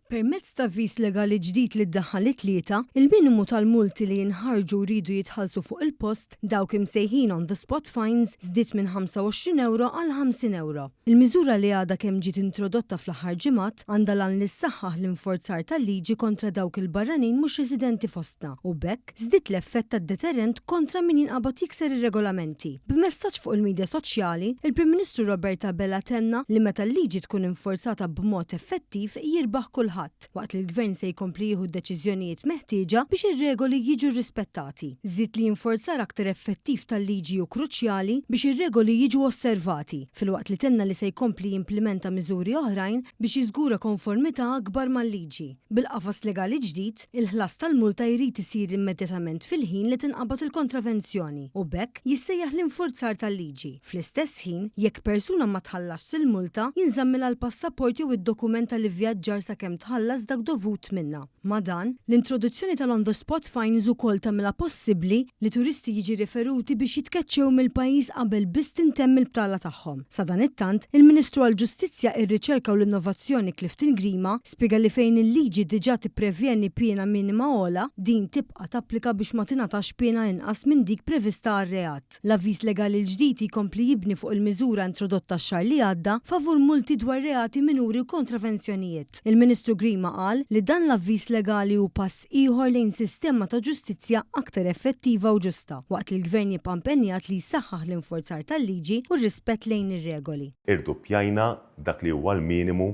Permezz ta' avviż legali ġdid li ddaħħal it-Tlieta, il-minimu tal-multi li jinħarġu u jridu jitħallsu fuq il-post, dawk imsejħin on the spot fines, żdied minn 25 ewro għal 50 ewro. Il-miżura li għadha kemm ġiet introdotta fl-aħħar ġimgħat għandha l-għan li ssaħħaħ l-inforzar tal-liġi kontra dawk il-barranin mhux residenti fostna u b'hekk żdied l-effett ta' deterrent kontra min jinqabad jikser ir-regolamenti. B'messaġġ fuq il-midja soċjali, il-Prim Ministru Robert Abela tenna li meta l-liġi tkun inforzata b'mod effettiv jirbaħ kulħadd, waqt li l-Gvern se jkompli jieħu d-deċiżjonijiet meħtieġa biex ir-regoli jiġu rrispettati. Żied li inforzar aktar effettiv tal-liġi hu kruċjali biex ir-regoli jiġu osservati, filwaqt li tenna li se jkompli jimplimenta miżuri oħrajn biex jiżgura konformità akbar mal-liġi. Bil-qafas legali ġdid, Il-ħlas tal-multa jrid isir immedjatament fil-ħin li tinqabad il-kontravenzjoni u b'hekk jissejjaħ l-infurzar tal-liġi. Fl-istess ħin, jekk persuna ma tħallasx il-multa, jinżammilha l-passaport jew id-dokument tal-ivvjaġġar sakemm tħallas dak dovut minnha. Ma' dan, l-introduzzjoni tal-on-the-spot fines ukoll tagħmilha possibbli li turisti jiġi riferuti biex jitkeċċew mill-pajjiż qabel biss tintemm il-btala tagħhom. Sadanittant, il-Ministru għall-Ġustizzja, ir-Riċerka u l-Innovazzjoni Clifton Grima Spjega li fejn il-liġi diġà tipprevjeni piena minima ogħla, din tibqa' tapplika biex ma tingħatax piena inqas minn dik prevista għar-reat. L-avviż legali l-ġdid jkompli jibni fuq il-miżura introdotta x-xahar li għadda favur multi dwar reati minuri u kontravenzjonijiet. Il-Ministru Grima qal li dan l-avviż legali hu pass ieħor lejn sistema ta' ġustizzja aktar effettiva u ġusta, waqt li l-Gvern jibqa' impenjat li jsaħħaħ l-infurzar tal-liġi u r-rispett lejn ir-regoli. Irduppjajna dak li huwa l-minimu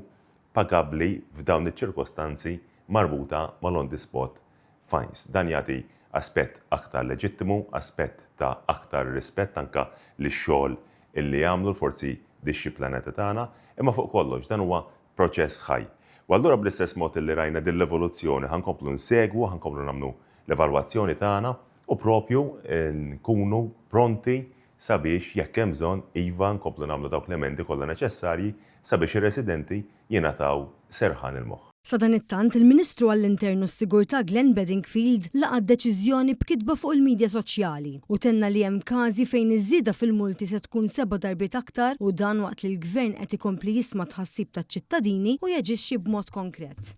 pagabbli f'dawn iċ-ċirkostanzi marbuta mal-on-the-spot fines. Dan jagħti aspett aktar leġittimu, aspett ta' aktar rispett anke lix-xogħol illi jagħmlu l-forzi dixxiplinati tagħna, imma fuq kollox dan huwa proċess ħaj. U allura bl-istess mod illi rajna din l-evoluzzjoni ħa nkomplu nsegwu, ħa nkomplu nagħmlu l-evalwazzjoni tagħna u propju nkunu pronti sabiex jekk hemm bżonn iva nkomplu nagħmlu dawk l-emendi kollha neċessarji sabiex ir-residenti jingħataw serħan il-moħħ. Sadanittant, il-Ministru għall-Intern u s-Sigurtà Glenn Bedingfield laqa' d-deċiżjoni b'kitba fuq il-midja soċjali u tenna li hemm każi fejn iż-żieda fil-multi se tkun seba' darbiet aktar u dan waqt li l-Gvern qed ikompli jisma' t-tħassib taċ-ċittadini u jaġixxi b'mod konkret.